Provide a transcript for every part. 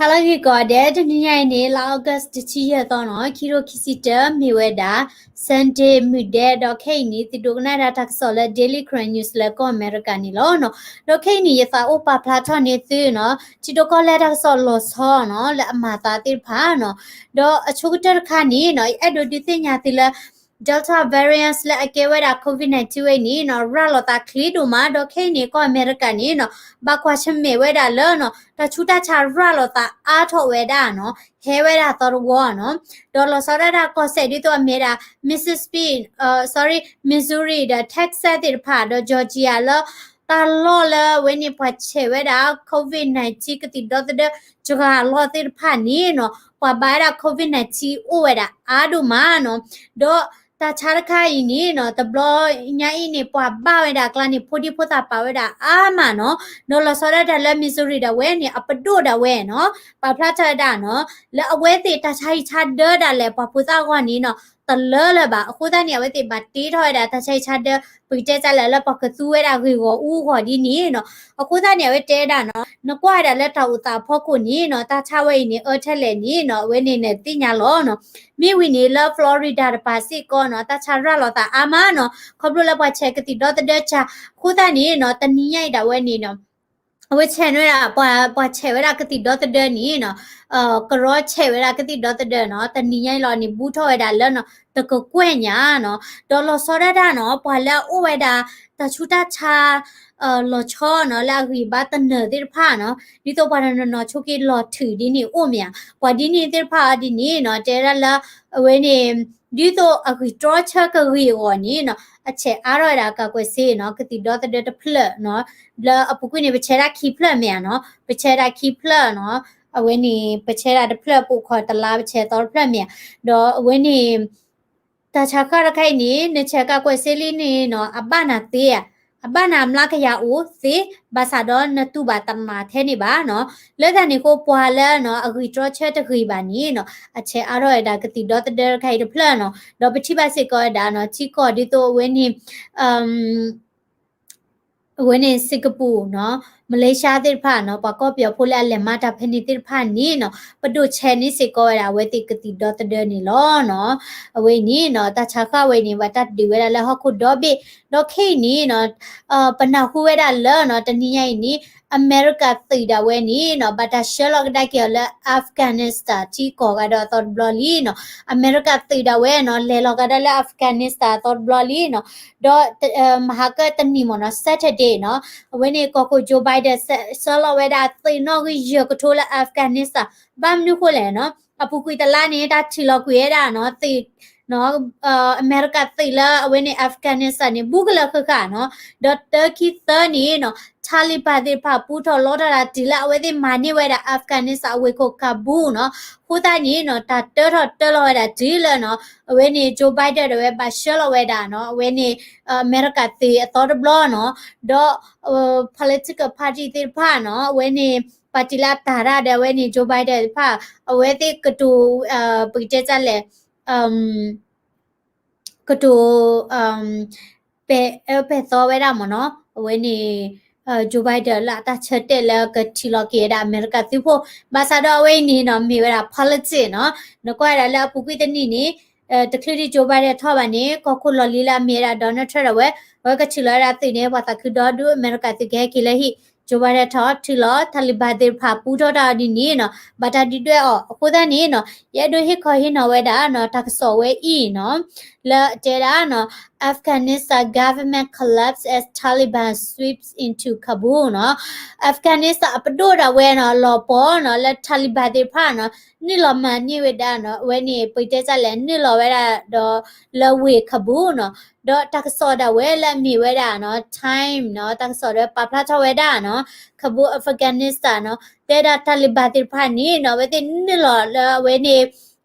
ဟါလၢအဂ့ၤကိးဂၤဒဲး, တနံၤညါအံၤန့ၣ် လါ August တဆံယဲၢ်သီနီၤ, ခံကထိခံဆံတၢ မ့ၢ်ဝဲဒၣ် Sunday မုၢ်ဒဲး, ဒီးခဲအံၤန့ၣ် သုဒိကနၣ်ဒၣ်တၢ်ကစီၣ်လၢ Daily Karen News လၢကီၢ်အမဲရကၤန့ၣ်လီၤနီၤ. ဒီးခဲအံၤန့ၣ် ယသးအိၣ်ပာ်ဖျါထီၣ်န့ၢ်သုနီၤ, ထံဒိၣ်ကီၢ်လဲၢ်တၢ်ကစီၣ်လီၤဆီနီၤ လၢအမၤသးသ့ၣ်တဖၣ်နီၤ. ဒီးအဆိကတၢၢ်တခါန့ၣ်နီၤ, ယအဲၣ်ဒိးဒုးသ့ၣ်ညါသုလၢ Delta variant လၢအကဲဝဲဒၣ် COVID nineteen ဝဲအံၤန့ၣ်နီၤ, ရၤလီၤသးချ့ဒိၣ်မး, ဒီးခဲအံၤန့ၣ် ကီၢ်အမဲရကၤန့ၣ်နီၤ, ဘၣ်ကွၢ်ဆၢၣ်မဲာ်ဝဲဒၣ်လၢနီၤ, တၢ်ဆူးတၢ်ဆါရၤလီၤသးအါထီၣ်ဝဲဒၣ်နီၤ, ဟဲဝဲဒၣ်သီတဝီနီၤ. ဒီးလီၤဆီဒၣ်တၢ်ကီၢ်စဲၣ်ဒ်သိးအမ့ၢ်ဒၣ် Mississippi, အ sorry, Missouri ဒီး Texas သ့ၣ်တဖၣ် ဒီး Georgia လၢ တၢ်လီၢ်လၢအဝဲန့ၣ် ပှၤဆဲးဝဲဒၣ် COVID nineteen ကသံၣ်ဒီသဒၢ စှၤလီၢ်သ့ၣ်တဖၣ်န့ၣ်နီၤ, ပှၤဘၣ်ဝဲဒၣ် COVID nineteen အိၣ်ဝဲဒၣ်အါဒိၣ်မးနီၤ. ဒီးတၢ်ဆါတခါအံၤန့ၣ်နီၤ, တဘျီညါအံၤန့ၣ် ပှၤဘၣ်ဝဲဒၣ်အကျါန့ၣ် ဖိဒံဖိသၣ်ပာ်ဝဲဒၣ်အါမးနီၤ. ဒီးလီၤဆီဒၣ်တၢ်လၢ Missouri ဒၣ်ဝဲန့ၣ် အပဒိၣ်ဒၣ်ဝဲနီၤ, ပာ်ဖျါထီၣ်ဝဲဒၣ်နီၤ, လၢအဝဲသ့ၣ်တၢ်ဆါဟံၣ်ဆါဒၢဒၣ်လဲာ် ပှၤဖိသၣ်အဂီၢ်န့ၣ်နီၤ, တလၢလၢၤဘၣ်. အဃိသတးန့ၣ် အဝဲသ့ၣ်ဘၣ်တ့ထီၣ်ဝဲဒၣ်တၢ်ဆါဟံၣ်ဆါဒၢ ပကတဲတၢ်လဲၣ် လၢပှၤကသူဝဲဒၣ်ဂ့ၢ်ဂီၢ်အူဂီၢ်ဒ်န့ၣ်နီၤ. အဃိသတးန့ၣ် အဝဲတဲဒၣ်နီၤ, နကွၢ်ဝဲဒၣ်လၢတၢ်အိၣ်သးအဖီခိၣ်န့ၣ်နီၤ, တၢ်ဆါဝဲအံၤန့ၣ် အၢထဲလဲၣ်န့ၣ်နီၤ, အဝဲန့ၣ်နသ့ၣ်ညါလီၤနီၤ. မ့ၢ်ဝံၤန့ၣ် လၢ Florida တပၤစ့ၢ်ကီးနီၤ, တၢ်ဆါရၤလီၤသးအါမးနီၤ, ခီဖျိလၢပှၤဆဲးကသံၣ်ဒီသဒၢစှၤ. အဃိသတးန့ၣ်နီၤ, တနံၤညါအံၤဒၣ်ဝဲန့ၣ်နီၤ အဝဲဆဲးန့ၢ်ဝဲဒၣ် ပှၤ ပှၤဆဲးဝဲဒၣ်ကသံၣ်ဒီသဒၢန့ၣ်နီၤ, ကရီဆဲးဝဲဒၣ်ကသံၣ်ဒီသဒၢနီၤ, တနံၤညါအံၤလီၤန့ၣ် ဘူးထီၣ်ဝဲဒၣ်လၢနီၤ, တကကွဲၢ်ညါနီၤ. ဒီးလီၤဆီဒၣ်တၢ်နီၤ, ပှၤလၢအအိၣ်ဝဲဒၣ် တၢ်ဆူးတၢ်ဆါ လီၤဆီနီၤ, လၢအဂံၢ်ဘါတနၢၤသ့ၣ်တဖၣ်နီၤ, ဒ်သိးပှၤတနီၤနီၤဆိက့ၤလီၤထုးဒ်န့ၣ်အိၣ်မ့ၢ်ဧါ, ပှၤဒ်န့ၣ်သ့ၣ်တဖၣ်အီၤဒ်န့ၣ်နီၤ, တဲဒၣ်လၢ အဝဲန့ၣ် ဒ်သိးအဂံၢ်တြီဆၢကဂ့ၤအဂီၢ်န့ၣ်နီၤ, အဆဲးအါထီၣ်ဝဲဒၣ်ကၢ်ကွဲးစ့နီၤ, ကသံၣ်ဒီသဒၢတဖျၢၣ်နီၤ, လၢအပူၤကွံာ်န့ၣ် ပဆဲးဒၣ်ခံဖျၢၣ်မ့ၢ်ဧါနီၤ, ပဆဲးဒၣ်ခံဖျၢၣ်နီၤ, အဝဲန့ၣ် ပဆဲးဒၣ်တဖျၢၣ် ပိာ်ခွါတလါ ပဆဲးသီတဖျၢၣ်မ့ၢ်ဧါ, ဒီးအဝဲန့ၣ် တၢ်ဆါဃၣ်တခါအံၤန့ၣ် နဆဲးကၢ်ကွဲးစ့လံန့ၣ်နီၤ, အဘၣ်နၤသ့ဧါ, အဘၣ်နၤမျးကယၤအိၣ်သ့, ဘၣ်ဆၣ်ဒီးနတူၢ်ဘၣ်တမၤထဲန့ၣ်ဘၣ်နီၤ. လၢတၢ်န့ၣ်အဃိ ပှၤလၢနီၤ အဂံၢ်တြီဆၢတဂ့ၤဘၣ်န့ၣ်နီၤ, အဆဲးအါထီၣ်ဝဲဒၣ်ကသံၣ်ဒီသဒၢတခါအံၤတဖျၢၣ်နီၤ. ဒီးပထံၣ်ဘၣ်စ့ၢ်ကီးဝဲဒၣ်နီၤ, ထံကီၢ်ဒ်သိးအဝဲန့ၣ် အဝဲန့ၣ် စ့ၣ်ကပူၤနီၤ, မလ့ၡါသ့ၣ်တဖၣ်နီၤ, ပှၤကီၢ်ပယီၤဖိလၢအလဲၤမၤတၢ်ဖဲန့ၣ်သ့ၣ်တဖၣ်န့ၣ်နီၤ, ပဒိၣ်ဆဲးန့ၢ်စ့ၢ်ကီးဝဲဒၣ် အဝဲသ့ၣ်ကသံၣ်ဒီသဒၢန့ၣ်လီၤနီၤ. အဝဲန့ၣ်နီၤ, တၢ်ဆါဃၣ်ဝဲန့ၣ် ဘၣ်တၢ်ဒုးဝဲဒၣ်လၢဟီၣ်ခိၣ်ဒီဘ့ၣ်, ဒီးခဲအံၤန့ၣ်နီၤ, ပနၢ်ဟူဝဲဒၣ်လၢနီၤ, တနံၤညါအံၤန့ၣ် အမဲရကၤသုးဒၣ်ဝဲန့ၣ်နီၤ, ဘၣ်တၢ်ဆှၢလီၤကဒါက့ၤအီၤလၢ Afghanistan ထံကီၢ်ဂၤဒီးအသီတဘျီလံနီၤ. အမဲရကၤသုးဒၣ်ဝဲနီၤ, လဲၤလီၤကဒါလၢ Afghanistan အသီတဘျီလံနီၤ. ဒီး မဟါကတနံၤမ့ၢ်နီၤ, Saturday နီၤ, အဝဲန့ၣ် ကီၢ်ခိၣ် Joe Biden ဆှၢလီၤဝဲဒၣ်သုးနီၣ်ဂံၢ်ယဲၢ်ကထိလၢ Afghanistan, ဘၣ်မနုၤဃိလဲၣ်နီၤ, အပူၤကွံာ်တလါန့ၣ် တၢ်ထံၣ်လီၤကွံာ်ဝဲဒၣ်နီၤ, သုး အမဲရကၤသုးလၢအဝဲန့ၣ် Afghanistan န့ၣ် ဘူးကလၢာ်ဃၣ်ဃၣ်နီၤ, ဒီးတၢခံသၢန့ၣ်နီၤ, Taliban သ့ၣ်တဖၣ်ပူထီၣ်လီထီၣ်ဒၣ်တုၤလၢအဝဲသ့ၣ်မၤန့ၢ်ဝဲဒၣ် Afghanistan အဝ့ၢ်ခိၣ် Kabul နီၤ. အဃိသတးန့ၣ်နီၤ, တၢ်တၢထီၣ်တၢလီၤဝဲဒၣ်တုၤလၢနီၤ, အဝဲန့ၣ် Joe Biden ဒီးဝဲဘၣ်ဆှၢလီၤဝဲဒၣ်နီၤ, အဝဲန့ၣ် အမဲရကၤသုးအသီတဘျီနီၤ, ဒီး political party သ့ၣ်တဖၣ်နီၤ, အဝဲန့ၣ် ပၣ်တံၣ်လၢအတၢ်ရၢ်ဒီးအဝဲန့ၣ် Joe Biden သ့ၣ်တဖၣ်, အဝဲသ့ၣ်ကတိၤ ပကတဲတၢ်လဲၣ် ကတိၤ ပဲာ်အၢပဲာ်သီဝဲဒၣ်မ့ၢ်နီၤ, အဝဲန့ၣ် Joe Biden လၢအတၢ်ဆၢတဲာ်လၢကထံၣ်လီၤက့ၤဝဲဒၣ်အမဲရကၤသုးဖိ, ဘၣ်ဆၣ်ဒီးအဝဲအံၤန့ၣ်နီၤ, မ့ၢ်ဝဲဒၣ် politics နီၤ, နကွၢ်ဝဲဒၣ်လၢအပူၤကွံာ်တနံၣ်န့ၣ် တချုးဒံး Joe Biden ထီၣ်ဘၣ်န့ၣ် ကီၢ်ခိၣ်လီၢ်လံၤလၢအမ့ၢ်ဝဲဒၣ် Donald Trump ဒီးဝဲ, အဝဲကထံၣ်လီၤဝဲဒၣ်သုးန့ၣ် ပှၤသးခုဒီဒူၣ် အမဲရကၤသုးကဟဲက့ၤလၢဟံၣ်, Joe Biden ထီၣ် ထံၣ်လီၤ Taliban သ့ၣ်တဖၣ်ပူထီၣ်တၢ်ဒ်န့ၣ်နီၤ, ဘၣ်တၢ်ဒုးဒွဲၣ်အီၤ, အဃိသတးန့ၣ်နီၤ, ယအဲၣ်ဒိးဟ့ၣ်ခီဟ့ၣ်နီၤဝဲဒၣ်နီၤ, တၢ်ကစီၣ်ဝဲအံၤနီၤ, လၢတဲဒၣ်နီၤ, Afghanistan government collapse as Taliban sweeps into Kabul နီၤ, Afghanistan အပဒိၣ်ဒၣ်ဝဲနီၤ, လီၤပှီၢ်နီၤ, လၢ Taliban သ့ၣ်တဖၣ်နီၤ, နုာ်လီၤမၤန့ၢ်ဝဲဒၣ်နီၤ, အဝဲန့ၣ် ပတဲတၢ်လဲၣ် နုာ်လီၤဝဲဒၣ်ဒီး လၢဝ့ၢ် Kabul နီၤ, ဒီးတၢ်ကစီၣ်ဒၣ်ဝဲလၢအမ့ၢ်ဝဲဒၣ်နီၤ, Time နီၤ, တၢ်ကစီၣ်ဒၣ်ဝဲပာ်ဖျါထီၣ်ဝဲဒၣ်နီၤ, Kabul Afghanistan နီၤ, တဲဒၣ် Taliban သ့ၣ်တဖၣ်န့ၣ်နီၤ, အဝဲသ့ၣ်နုာ်လီၤလၢအဝဲန့ၣ်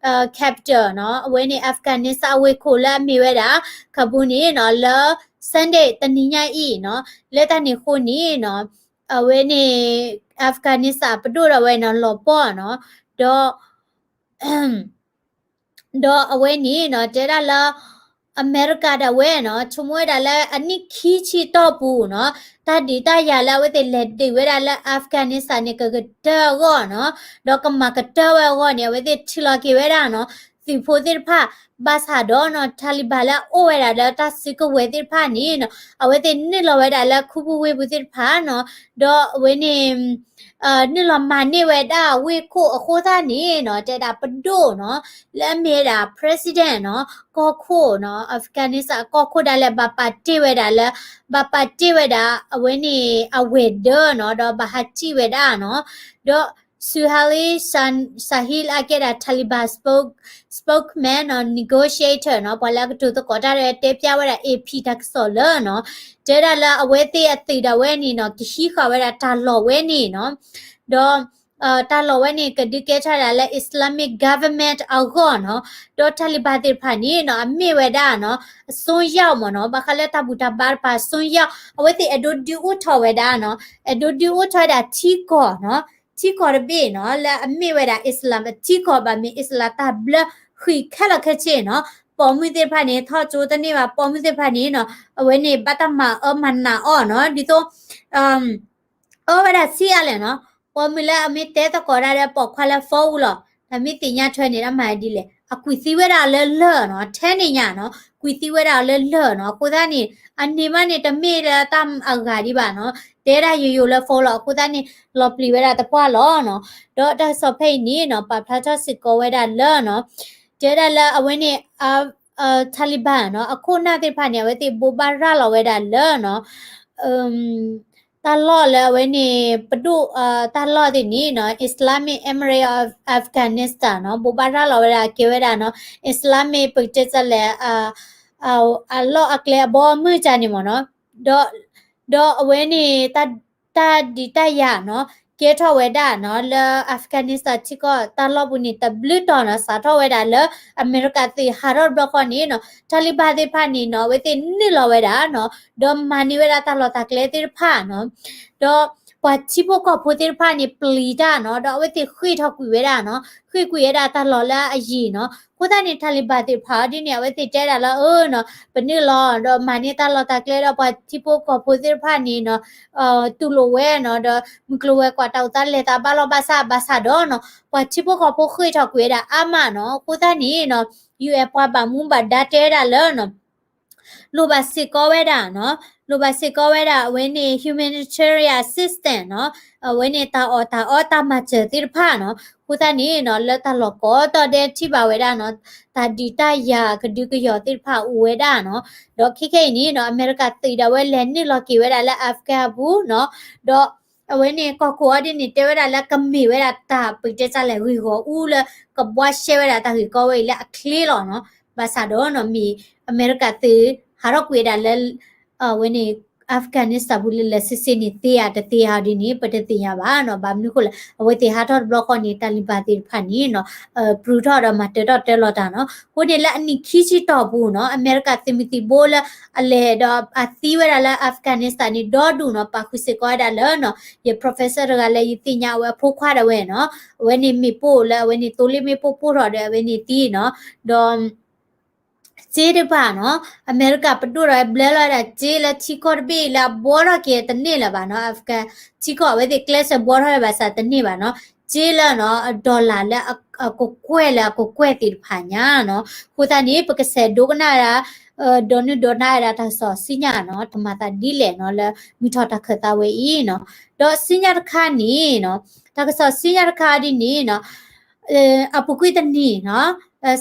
capital နီၤ, အဝဲန့ၣ် Afghanistan အဝ့ၢ်ခိၣ်လၢအမ့ၢ်ဝဲဒၣ် Kabul န့ၣ်နီၤ, လၢ Sunday တနံၤညါအံၤနီၤ, လၢတၢ်န့ၣ်အဃိန့ၣ်နီၤ, အဝဲန့ၣ် Afghanistan ပဒိၣ်ဒၣ်ဝဲနီၤ, လီၤပှီၢ်နီၤ, ဒီး ဒီးအဝဲန့ၣ်နီၤ, တဲဒၣ်လၢ အမဲရကၤဒၣ်ဝဲနီၤ ဆိကမိၣ်ဝဲဒၣ်လၢအနံၣ်ခံဆံတီၢ်ပူၤနီၤ တၢ်ဒုးတၢ်ယၤလၢအဝဲသ့ၣ်လဲၤဒုးဝဲဒၣ်လၢ Afghanistan န့ၣ် ကကတၢၢ်အဂီၢ်နီၤ ဒီးကမၤကတၢၢ်ဝဲအဂီၢ်န့ၣ် အဝဲသ့ၣ်ထုးလီၤက့ၤဝဲဒၣ်နီၤ သုးဖိသ့ၣ်တဖၣ် ဘၣ်ဆၣ်ဒီးနီၤ Taliban လၢအအိၣ်ဝဲဒၣ်လၢတၢ်စုကဝဲၤသ့ၣ်တဖၣ်န့ၣ်နီၤ အဝဲသ့ၣ်နုာ်လီၤဝဲဒၣ်လၢခူပူၤဝ့ၢ်ပူၤသ့ၣ်တဖၣ်နီၤ ဒီးအဝဲန့ၣ် နုာ်လီၤမၤန့ၢ်ဝဲဒၣ်ဝ့ၢ်ခိၣ်အဃိသတးန့ၣ်နီၤ တဲဒၣ်ပဒိၣ်နီၤ လၢအမ့ၢ်ဝဲဒၣ် president နီၤ ကီၢ်ခိၣ်နီၤ Afghanistan အကီၢ်ခိၣ်ဒၣ်လဲာ် ဘၣ်ပာ်တ့ၢ်ဝဲဒၣ်လၢ ဘၣ်ပာ်တ့ၢ်ဝဲဒၣ် အဝဲန့ၣ် အဝဲၤဒၢနီၤ ဒီးဘၣ်ဟးစံၣ်ဝဲဒၣ်နီၤ ဒီး Suhaili Shahid အကဲဒၣ် Taliban spokesman နီၤ negotiator နီၤ ပှၤလၢအကတိၤသကိးတၢ်ဒီးတဲပျၢ်ဝဲဒၣ် A P တၢ်ကစီၣ်လၢနီၤ တဲဒၣ်လၢအဝဲသ့ၣ်အသုးဒၣ်ဝဲန့ၣ်နီၤ ကဟံးဃာ်ဝဲဒၣ်တၢ်လီၢ်ဝဲန့ၣ်နီၤ ဒီး တၢ်လီၢ်ဝဲန့ၣ် ကဒုးကဲထီၣ်ဒၣ်လၢ Islamic Government အဂီၢ်နီၤ ဒီး Taliban သ့ၣ်တဖၣ်န့ၣ်နီၤ အမ့ၢ်ဝဲဒၣ်နီၤ အစွန်းရောက်မ့ၢ်နီၤ ဘၣ်ဃးလၢတၢ်ဘူၣ်တၢ်ဘါတဖၣ် စွန်းရောက် အဝဲသ့ၣ်အဲၣ်ဒိးဒုးအိၣ်ထီၣ်ဝဲဒၣ်နီၤ အဲၣ်ဒိးဒုးအိၣ်ထီၣ်ဝဲဒၣ်ထံကီၢ်နီၤ ထံကီၢ်တဘ့ၣ်နီၤ လၢအမ့ၢ်ဝဲဒၣ် Islam အထံကီၢ် ဘၣ်မ့ၢ် Islam တၢ်ဘျၢဃံးခဲလၢာ်ခဲဆ့နီၤ ပိာ်မုၣ်သ့ၣ်တဖၣ်န့ၣ် ထီၣ်ကၠိတန့ၢ်ဘၣ် ပိာ်မုၣ်သ့ၣ်တဖၣ်န့ၣ်နီၤ အဝဲန့ၣ် ဘၣ်တၢ်မၤအၢမၤနးအီၤနီၤ ဒ်သိး အၢဝဲဒၣ်ဆံးအါလဲၣ်နီၤ ပိာ်မုၣ်လၢအမ့ၢ်တဲသကိးတၢ်ဒီးပိာ်ခွါလၢ phone အူလီၤ တၢ်မ့ၢ်သ့ၣ်ညါထွဲန့ၣ် တၢ်မၤဒ်လဲၣ် အကွံာ်သံဝဲဒၣ်လၢလၢၢ်နီၤ ထဲန့ၣ်ညါနီၤ ကွံာ်သံဝဲဒၣ်လၢလၢၢ်နီၤ အဃိသတးန့ၣ် အန့ၣ်မးန့ၣ် တမ့ၢ်လၢတၢ်အဂၤဒံးဘၣ်နီၤ တဲဒၣ်ယိယိလၢ phone လီၤ အဃိသတးန့ၣ် လီၤပျံၤဝဲဒၣ်သပှၢ်လီၤနီၤ ဒီးတၢ်ကစီၣ်ဖဲအံၤန့ၣ်နီၤ ပာ်ဖျါထီၣ်စ့ၢ်ကီးဝဲဒၣ်လၢနီၤ တဲဒၣ်လၢအဝဲန့ၣ် Taliban နီၤ အခိၣ်နၢ်သ့ၣ်တဖၣ်န့ၣ် အဝဲသ့ၣ်ဘိးဘၣ်ရၤလီၤဝဲဒၣ်လၢနီၤ တၢ်လီၢ်လၢအဝဲန့ၣ် ပဒိၣ် တၢ်လီၢ်သ့ၣ်န့ၣ်နီၤ Islamic Emirate of Afghanistan နီၤ ဘိးဘၣ်ရၤလီၤဝဲဒၣ်ကဲဝဲဒၣ်နီၤ Islamic ပကတဲတၢ်လဲၣ် အလီၢ်အကျဲအဘီအမုၢ်တၢ်န့ၣ်မ့ၢ်နီၤ ဒီးအဝဲန့ၣ် တၢ်ဒုးတၢ်ယၤနီၤ ကဲထီၣ်ဝဲဒၣ်နီၤ လၢ Afghanistan ထံကီၢ်တၢ်လီၢ်ပူၤန့ၣ် တဘျုးတီၤနီၤ စးထီၣ်ဝဲဒၣ်လၢအမဲရကၤသုးဟးထီၣ်တဘျီဃီန့ၣ်နီၤ Taliban သ့ၣ်တဖၣ်န့ၣ်နီၤ အဝဲသ့ၣ်နုာ်လီၤဝဲဒၣ်နီၤ ဒီးမၤန့ၢ်ဝဲဒၣ်တၢ်လီၢ်တၢ်ကျဲသ့ၣ်တဖၣ်နီၤ ဒီးပှၤထံဖိကီၢ်ဖိသ့ၣ်တဖၣ်န့ၣ် ပျံၤတၢ်နီၤ ဒီးအဝဲသ့ၣ်ဃ့ၢ်ထီၣ်ကွံာ်ဝဲဒၣ်နီၤ ဃ့ၢ်ကွံာ်ဝဲဒၣ်တၢ်လီၢ်လၢအယံၤနီၤ အဃိသတးန့ၣ် Taliban သ့ၣ်တဖၣ်အီၤဒ်န့ၣ် အဝဲသ့ၣ်တဲဒၣ်လၢအၢနီၤ ပနုာ်လီၤ ဒီးမၤန့ၢ်တၢ်လီၢ်တၢ်ကျဲဒီးပှၤထံဖိကီၢ်ဖိသ့ၣ်တဖၣ်န့ၣ်နီၤ တူၢ်လိာ်ဝဲနီၤ ဒီးမုၢ်ကျိၤဝဲၤကွာ်တၢ်အိၣ်သးလဲၤသးဘၣ်လီၤဘၣ်ဆၣ် ဘၣ်ဆၣ်ဒီးနီၤ ပှၤထံဖိကီၢ်ဖိဃ့ၢ်ထီၣ်ကွံာ်ဝဲဒၣ်အါမးနီၤ အဃိသတးန့ၣ်နီၤ UN ပှၤဘၣ်မူဘၣ်ဒါတဲဝဲဒၣ်လၢနီၤ လိၣ်ဘၣ်စ့ၢ်ကီးဝဲဒၣ်နီၤ လိၣ်ဘၣ်စ့ၢ်ကီးဝဲဒၣ်အဝဲန့ၣ် humanitarian assistance နီၤ အဝဲန့ၣ်တၢ်အီၣ်တၢ်အီတၢ်မၤစၢၤသ့ၣ်တဖၣ်နီၤ အဃိသတးန့ၣ်နီၤ လၢတၢ်လီၢ်ကိးတီၤဒဲးထံၣ်ဘၣ်ဝဲဒၣ်နီၤ တၢ်ဒုးတၢ်ယၤကဒုကယီၤသ့ၣ်တဖၣ်အိၣ်ဝဲဒၣ်နီၤ ဒီးခဲခဲအံၤန့ၣ်နီၤ အမဲရကၤသုးဒၣ်ဝဲလဲၤနုာ်လီၤက့ၤဝဲဒၣ်လၢ Afghan အပူၤနီၤ ဒီး အဝဲန့ၣ်ကီၢ်ခိၣ်အီၤဒ်န့ၣ် တဲဝဲဒၣ်လၢကမ့ၢ်ဝဲဒၣ်တၢ်ပကတဲတၢ်လဲၣ် ဂ့ၢ်ဂီၢ်အူလၢ ကဘှါရှဲဝဲဒၣ်တၢ်ဂ့ၢ်ကီဝဲအံၤလၢအချ့လီၤနီၤ ဘၣ်ဆၣ်ဒီးနီၤ မ့ၢ်အမဲရကၤသုး ဟးထီၣ်ကွံာ်ဝဲဒၣ်လၢ အဝဲန့ၣ် Afghanistan ပူၤလၢလၢဆ့ဆ့န့ၣ် သ့ဧါတသ့ဧါဒ်န့ၣ် ပတသ့ၣ်ညါဘၣ်နီၤ ဘၣ်မနုၤဃိလဲၣ် အဝဲသ့ၣ်ဟးထီၣ်တဘျီဃီန့ၣ် Taliban သ့ၣ်တဖၣ်န့ၣ်နီၤ ပြူၤထီၣ်ဒီးမၤတၢထီၣ်တၢလီၤတၢ်နီၤ အဃိန့ၣ်လၢအနံၣ်ခံဆံတီၢ်ပူၤနီၤ အမဲရကၤသုးမုၢ်သံၣ်ဘိလၢအလဲၤဒီးအသံဝဲဒၣ်လၢ Afghanistan န့ၣ် ဒီဒူၣ်နီၤ ပာ်ဃုာ်စ့ၢ်ကီးဝဲဒၣ်လၢနီၤ ယ professor တဂၤလၢယသ့ၣ်ညါအဝဲအဖိခွါဒၣ်ဝဲနီၤ အဝဲန့ၣ်မ့ၣ်ပိၢ်လၢအဝဲန့ၣ်သိလ့ၣ်မ့ၣ်ပိၢ်ပိၢ်ထီၣ်ဒီးအဝဲန့ၣ်သံနီၤ ဒီး စ့တဖၣ်နီၤ အမဲရကၤပဒိၣ်ဒီးဘျၢလီၤဝဲဒၣ်စ့လၢထံကီၢ်တဘ့ၣ်လၢအဘှီထီၣ်က့ၤတန့ၢ်လၢၤဘၣ်နီၤ Afghan ထံကီၢ်အဝဲသ့ၣ်ကျဲးစၢးဘှီထီၣ်ဝဲဘၣ်ဆၣ်တန့ၢ်ဘၣ်နီၤ စ့လၢနီၤ dollar လၢအကကွဲၢ်လၢအကကွဲၢ်သ့ၣ်တဖၣ်ညါနီၤ အဃိသတးန့ၣ် ပကဆဲးဒိကနၣ်ဝဲဒၣ် ဒီးနုာ်ဒိးနၣ်ဝဲဒၣ်တၢ်ကစီၣ်ဆူညါနီၤ တမၤသးဒ်လဲၣ်နီၤ လၢမုၢ်ထီၣ်တၢ်ခၢၣ်သးဝဲအံၤနီၤ ဒီးဆူညါတခါန့ၣ်နီၤ တၢ်ကစီၣ်ဆူညါတခါဒ်န့ၣ်နီၤ အပူၤကွံာ်တနံၤနီၤ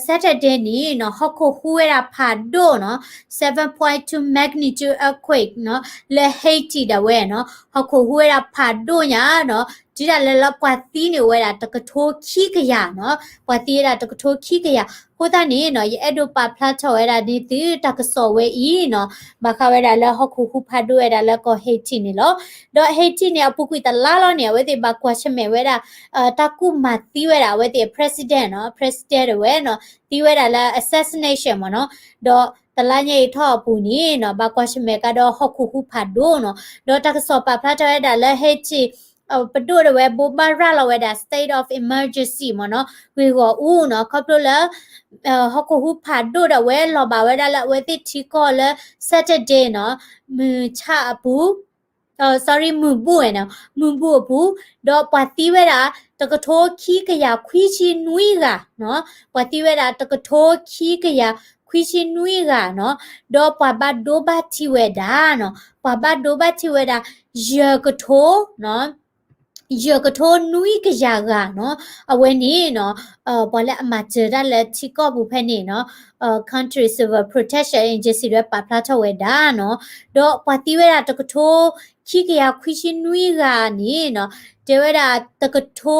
Saturday န့ၣ်နီၤ ဟီၣ်ခိၣ်ဟူးဝဲဒၣ်ဖးဒိၣ်နီၤ seven point two magnitude earthquake နီၤ လၢ Haiti ဒၣ်ဝဲနီၤ ဟီၣ်ခိၣ်ဟူးဝဲဒၣ်ဖးဒိၣ်ညါနီၤ တုၤဒၣ်လဲာ်လၢပှၤသံန့ၣ်အိၣ်ဝဲဒၣ်တကထိခံကယၤနီၤ ပှၤသံဝဲဒၣ်တကထိခံကယၤ အဃိသတးန့ၣ်နီၤ ယအဲၣ်ဒိးပာ်ဖျါထီၣ်ဝဲဒၣ်န့ၢ်သုတၢ်ကစီၣ်ဝဲအံၤနီၤ ဘၣ်ဃးဝဲဒၣ်လၢဟီၣ်ခိၣ်ဟူးဖးဒိၣ်ဝဲဒၣ်လၢကီၢ် Haiti န့ၣ်လီၤ. ဒီး Haiti န့ၣ် အပူၤကွံာ်တလါလီၤန့ၣ် အဝဲသ့ၣ်ဘၣ်ကွၢ်ဆၢၣ်မဲာ်ဝဲဒၣ် တၢ်ကူၣ်မၤသံဝဲဒၣ်အဝဲသ့ၣ် president နီၤ president ဒၣ်ဝဲနီၤ သံဝဲဒၣ်လၢ assassination မ့ၢ်နီၤ ဒီးတလါညါအံၤထီၣ်အပူၤန့ၣ်နီၤ ဘၣ်ကွၢ်ဆၢၣ်မဲာ်ကဒီးဟီၣ်ခိၣ်ဟူးဖးဒိၣ်နီၤ ဒီးတၢ်ကစီၣ်ပာ်ဖျါထီၣ်ဝဲဒၣ်လၢ Haiti ပဒိၣ်ဒၣ်ဝဲဘိးဘၣ်ရၤလီၤဝဲဒၣ် state of emergency မ့ၢ်နီၤ, ဂ့ၢ်ဂီၢ်အူနီၤ, ခီဖျိလၢ ဟီၣ်ခိၣ်ဟူးဖးဒိၣ်ဒၣ်ဝဲလီၤဘၣ်ဝဲဒၣ်လၢအဝဲသ့ၣ်ထံကီၢ်လၢ Saturday နီၤ, မုၢ်ဆၣ်အပူၤ sorry မုၢ်ဘူၣ်နီၤ, မုၢ်ဘူၣ်အပူၤ, ဒီးပှၤသံဝဲဒၣ် တကထိခံကယၤခွံဆံနွံဂၤနီၤ, ပှၤသံဝဲဒၣ်တကထိခံကယၤခွံဆံနွံဂၤနီၤ, ဒီးပှၤဘၣ်ဒိဘၣ်ထံးဝဲဒၣ်နီၤ, ပှၤဘၣ်ဒိဘၣ်ထံးဝဲဒၣ် ယဲၢ်ကထိ ယဲၢ်ကထိနွံကယၤဂၤနီၤ, အဝဲန့ၣ်နီၤ, ပှၤလၢအမၤစၢၤတၢ်လၢထံကီၢ်ပူၤဖဲန့ၣ်နီၤ, Country Civil Protection Agency ဒၣ်ပာ်ဖျါထီၣ်ဝဲဒၣ်နီၤ, ဒီးပှၤသံဝဲဒၣ်တကထိခံကယၤခွံဆံနွံဂၤန့ၣ်နီၤ, တဲဝဲဒၣ်တကထိ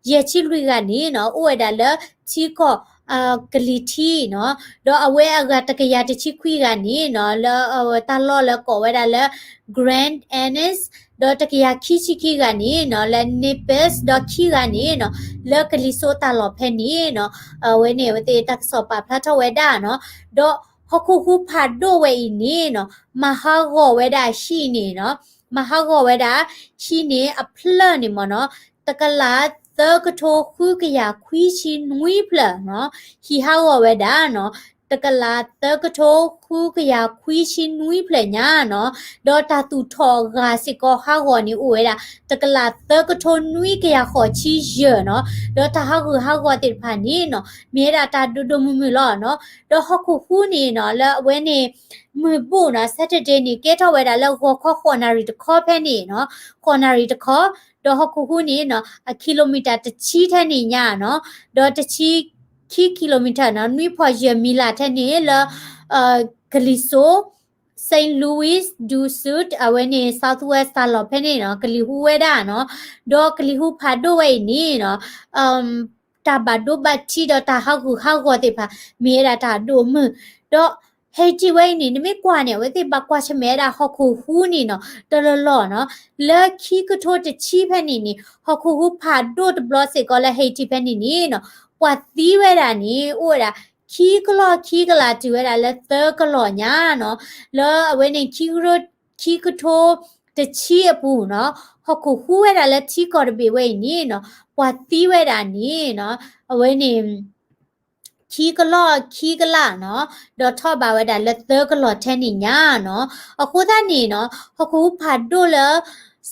ယဲၢ်ဆံလွံၢ်ဂၤန့ၣ်နီၤ, အိၣ်ဝဲဒၣ်လၢထံကီၢ် ကလံၤထံးနီၤ, ဒီးအဝဲအဂၤတကယၤတဆံခွံဂၤန့ၣ်နီၤ, လၢတၢ်လီၢ်လၢကိးဝဲဒၣ်လၢ Grand Anse, ဒီးတကယၤခံဆံခံဂၤန့ၣ်နီၤ, လၢ Naples, ဒီးခံဂၤန့ၣ်နီၤ, လၢကလံၤစိးတၢ်လီၢ်ဖဲန့ၣ်နီၤ, အဝဲန့ၣ်အဝဲသ့ၣ်တၢ်ကစီၣ်ပာ်ဖျါထီၣ်ဝဲဒၣ်နီၤ, ဒီးဟီၣ်ခိၣ်ဟူးဖးဒိၣ်ဝဲအံၤန့ၣ်နီၤ, မၤဟးဂီၤဝဲဒၣ်ဟံၣ်န့ၣ်နီၤ, မၤဟးဂီၤဝဲဒၣ်ဟံၣ်န့ၣ်အဖျၢၣ်န့ၣ်မ့ၢ်နီၤ, တကလးသၢကထိဃုကယၤခွံဆံနွံဖျၢၣ်နီၤ, ဟံၣ်ဟးဂီၤဝဲဒၣ်နီၤ, တကလးသၢကထိဃုကယၤခွံဆံနွံဖျၢၣ်ညါနီၤ, ဒီးတၢ်သူၣ်ထီၣ်အဂၤစ့ၢ်ကီးဟးဂီၤန့ၣ်အိၣ်ဝဲဒၣ် တကလးသၢကထိနွံကယၤဃိးဆံယဲၢ်နီၤ, ဒီးတၢ်ဟးဂူာ်ဟးဂီၤသ့ၣ်တဖၣ်န့ၣ်နီၤ, မ့ၢ်ဝဲဒၣ်တၢ်ဒိၣ်ဒိၣ်မုၢ်မုၢ်လီၤနီၤ, ဒီးဟီၣ်ခိၣ်ဟူးန့ၣ်နီၤ, လၢအဝဲန့ၣ် မုၢ်ဘူၣ်နီၤ, Saturday န့ၣ် ကဲထီၣ်ဝဲဒၣ်လၢဂီၤခီဃိးနၣ်ရံၣ်တခီဖဲန့ၣ်နီၤ, ဃိးနၣ်ရံၣ်တခီ, ဒီးဟီၣ်ခိၣ်ဟူးန့ၣ်နီၤ, အ kilometer တဆံထဲန့ၣ်ညါနီၤ, ဒီးတဆံ ခံ kilometer နီၤ, နွံဖီၣ်ယဲၢ်မံလၢ်ထဲန့ၣ်လၢ ကလံၤစိး Saint Louis du Sud အဝဲန့ၣ် Southwest တၢ်လီၢ်ဖဲန့ၣ်နီၤ, ကလံၤဟူးဝဲဒၣ်နီၤ, ဒီးကလံၤဟူးဖးဒိၣ်ဝဲအံၤန့ၣ်နီၤ, တၢ်ဘၣ်ဒိဘၣ်ထံးဒီးတၢ်ဟးဂူာ်ဟးဂီၤသ့ၣ်တဖၣ် မ့ၢ်ဝဲဒၣ်တၢ်ဒိၣ်မုၢ်, ဒီး Haiti ဝဲအံၤန့ၣ် နမ့ၢ်ကွၢ်န့ၣ် အဝဲသ့ၣ်ဘၣ်ကွၢ်ဆၢၣ်မဲာ်ဝဲဒၣ်ဟီၣ်ခိၣ်ဟူးန့ၣ်နီၤ, တလီၢ်လီၢ်နီၤ, လၢခံကထိတဆံဖဲန့ၣ်န့ၣ် ဟီၣ်ခိၣ်ဟူးဖးဒိၣ်တဘျီစ့ၢ်ကီးလၢ Haiti ဖဲန့ၣ်န့ၣ်နီၤ, ပှၤသံဝဲဒၣ်န့ၣ် အိၣ်ဝဲဒၣ် ခံကလီၢ်ခံကလးတုၤဝဲဒၣ်လၢသၢကလီၢ်ညါနီၤ, လၢအဝဲန့ၣ် ခံကထိတဆံအပူၤနီၤ, ဟီၣ်ခိၣ်ဟူးဝဲဒၣ်လၢထံကီၢ်တဘ့ၣ်ဝဲအံၤန့ၣ်နီၤ, ပှၤသံဝဲဒၣ်န့ၣ်နီၤ, အဝဲန့ၣ် ခံကလီၢ်ခံကလးနီၤ, ဒီးထီၣ်ဘးဝဲဒၣ်လၢသၢကလီၢ်ထဲန့ၣ်ညါနီၤ, အဃိသတးန့ၣ်နီၤ, ဟီၣ်ခိၣ်ဟူးဖးဒိၣ်လၢ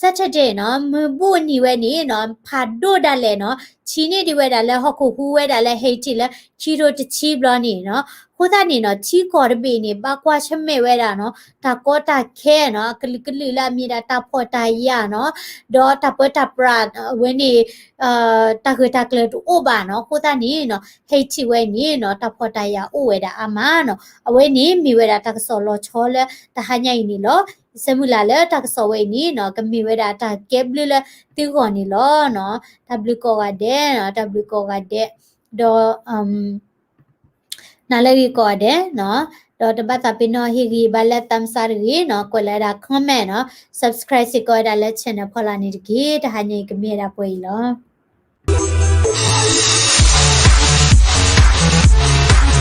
Saturday နီၤ, မုၢ်ဘူၣ်နံၤဝဲန့ၣ်နီၤ, ဖးဒိၣ်ဒၣ်လဲာ်နီၤ, ဆံးန့ၢ်ဒံးဝဲဒၣ်လၢဟီၣ်ခိၣ်ဟူးဝဲဒၣ်လၢ Haiti လၢခံကထိတဆံဘျီန့ၣ်နီၤ, အဃိသတးန့ၣ်နီၤ, ထံကီၢ်တဘ့ၣ်န့ၣ် ဘၣ်ကွၢ်ဆၢၣ်မဲာ်ဝဲဒၣ်နီၤ, တၢ်ကီတၢ်ခဲနီၤ, အကလုာ်ကလုာ်လၢအမ့ၢ်ဒၣ်တၢ်ဖှီၣ်တၢ်ယာ်နီၤ, ဒီးတၢ်ပၢတၢ်ပြးအဝဲန့ၣ် တၢ်ဂၢၢ်တၢ်ကျၢၤတအိၣ်ဘၣ်နီၤ, အဃိသတးန့ၣ်နီၤ, Haiti ဝဲန့ၣ်နီၤ, တၢ်ဖှီၣ်တၢ်ယာ်အိၣ်ဝဲဒၣ်အါမးနီၤ, အဝဲန့ၣ်မ့ၢ်ဝဲဒၣ်တၢ်ကစီၣ်လီၤဆီလၢတဟါညါအံၤန့ၣ်လီၤ. ယဆၢမုၢ်လၢ်လၢတၢ်ကစီၣ်ဝဲအံၤန့ၣ်နီၤ, ကမ့ၢ်ဝဲဒၣ်တၢ်ကဲဘျုးလၢသုဂီၢ်န့ၣ်လီၤနီၤ, တၢ်ဘျုးကိးဂၤဒဲးနီၤ, တၢ်ဘျုးကိးဂၤဒဲး, ဒီး နၤလၢဂ့ၤကိးဂၤဒဲးနီၤ, ဒီးတဘၣ်သးပ့ၤနီၣ်ဟ့ၣ်ဂံၢ်ဘါလၢ thumbs up တဂ့ၤနီၤ, ကွဲးလီၤဝဲဒၣ် comment နီၤ, subscribe စ့ၢ်ကီးဝဲဒၣ်လၢ channel ဖီလာ်န့ၣ်တက့ၢ်. တဟါညါအံၤကမ့ၢ်ဝဲဒၣ်ပှဲၤအံၤလီၤ.